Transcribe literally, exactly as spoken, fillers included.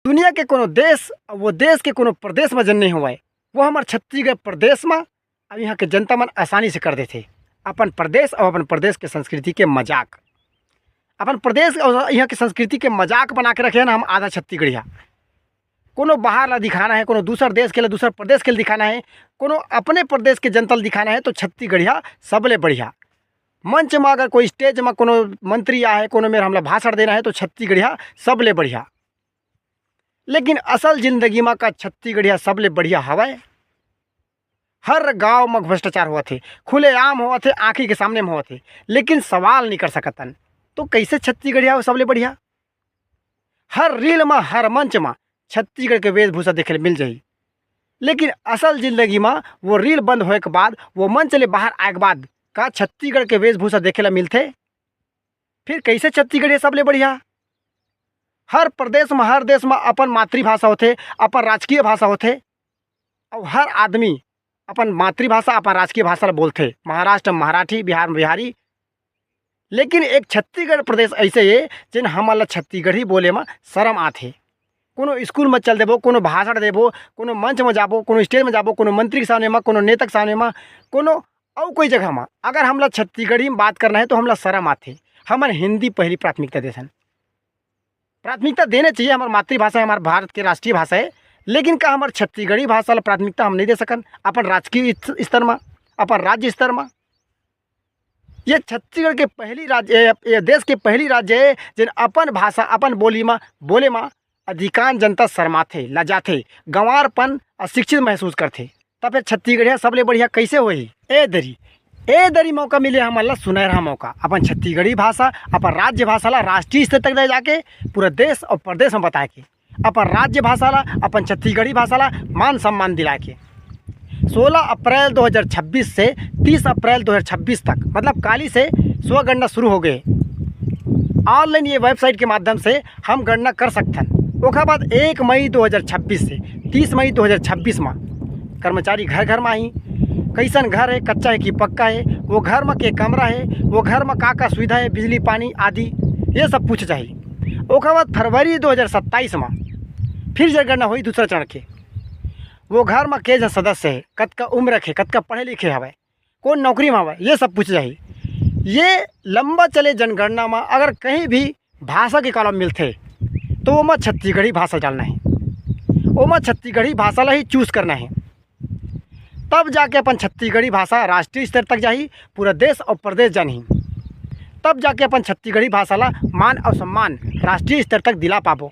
दुनिया के कोनो देश अउ वो देश के कोनो प्रदेश म जन्मे होवय, वो हमर छत्तीसगढ़ प्रदेश म अब इहाँ के जनता मन आसानी से कर देथे अपन प्रदेश अउ अपन प्रदेश के संस्कृति के मजाक। अपन प्रदेश अउ इहाँ के संस्कृति के मजाक बना के रखे हन हम आधा छत्तीसगढ़िया। कोनो बाहर ला दिखाना हे, कोनो दूसर देश के ला, दूसर प्रदेश के ला दिखाना हे, कोनो अपने प्रदेश के जनता ला दिखाना हे, तो छत्तीसगढ़िया सबले बढ़िया। मंच म अगर कोई stage म कोनो मंत्री आहे, कोनो मेर हमला भाषण देना हे, तो छत्तीसगढ़िया सबले बढ़िया। लेकिन असल जिंदगी म का छत्तीसगढ़िया सबले बढ़िया हवय? हर गांव म भ्रष्टाचार होवत हे, खुलेआम होवत हे, आंखी के सामने म होवत हे, लेकिन सवाल नहीं कर सकतन। तो कैसे छत्तीसगढ़िया हो सबले बढ़िया? हर reel म, हर मंच म छत्तीसगढ़ के वेशभूषा देखे ल मिल जाही, लेकिन असल जिंदगी म वो reel बंद होए के बाद, वो मंच ले बाहर आए के बाद का छत्तीसगढ़ के वेशभूषा देखे ल मिलथे? फिर कैसे छत्तीसगढ़िया सबले बढ़िया? हर प्रदेश म, हर देश म अपन मातृभाषा होथे, अपन राजकीय भाषा होथे, अउ हर आदमी अपन मातृभाषा, अपन राजकीय भाषा ल बोलथे। महाराष्ट्र म मराठी, बिहार म बिहारी, लेकिन एक छत्तीसगढ़ प्रदेश ऐसे हे, जेन हमन ल छत्तीसगढ़ी बोले म शरम आथे। कोनो स्कूल म चल देबो, कोनो भाषण देबो, कोनो मंच म जाबो, कोनो stage म जाबो, कोनो मंत्री के सामने म, कोनो नेता के सामने म, कोनो अउ कोई जगह म अगर हमला छत्तीसगढ़ी म बात करना हे, तो हमला शरम आथे। हमन हिंदी पहली प्राथमिकता देथन। प्राथमिकता देना चाहिए, हमर मातृभाषा हे, हमर भारत के राष्ट्रीय भाषा हे, लेकिन का हमर छत्तीसगढ़ी भाषा ल प्राथमिकता हम नहीं दे सकन अपन राजकीय स्तर म, अपन राज्य स्तर म? ये छत्तीसगढ़ के पहली राज्य, ये, ये देश के पहली राज्य हे, जेन अपन भाषा, अपन बोली म बोले म अधिकांश जनता शर्माथे, लजाथे, गंवारपन, अशिक्षित महसूस करथे। त फेर छत्तीसगढ़िया सबले बढ़िया कैसे होही? ए दरी, ए दरी मौका मिले हमन ला सुनहरा मौका, अपन छत्तीसगढ़ी भाषा, अपन राज्य भाषा ला राष्ट्रीय स्तर तक ले जाके पूरा देश अउ प्रदेश म बताए के, अपन राज्य भाषा ला, अपन छत्तीसगढ़ी भाषा ला मान सम्मान दिलाए के। सोलह अप्रैल दो हज़ार छब्बीस से तीस अप्रैल दो हज़ार छब्बीस तक, मतलब काली से स्वगणना शुरू हो गए। Online ये website के माध्यम से हम गणना कर सकथन। ओकर बाद एक मई दो हज़ार छब्बीस से तीस मई दो हज़ार छब्बीस म कर्मचारी घर घर म आही, कैसन घर हे, कच्चा हे कि पक्का हे, वो घर म के कमरा हे, वो घर म का का सुविधा हे, बिजली, पानी आदि, ये सब पूछ जाही। ओकर बाद फरवरी दो हज़ार सत्ताईस म फिर जनगणना होही दूसरा चरण के। वो घर म के झन सदस्य हे, कतका उम्र के, कतका पढ़े लिखे हवय, कौन नौकरी म हवय, ये सब पूछ जाही। ये लंबा चले जनगणना म अगर कहीं भी भाषा के column मिलथे, तो ओमा छत्तीसगढ़ी भाषा डालना हे, ओमा छत्तीसगढ़ी भाषा ला ही choose करना हे। तब जाके अपन छत्तीसगढ़ी भाषा राष्ट्रीय स्तर तक जाही, पूरा देश अउ प्रदेश जानही। तब जाके अपन छत्तीसगढ़ी भाषा ला मान अउ सम्मान राष्ट्रीय स्तर तक दिला पाबो।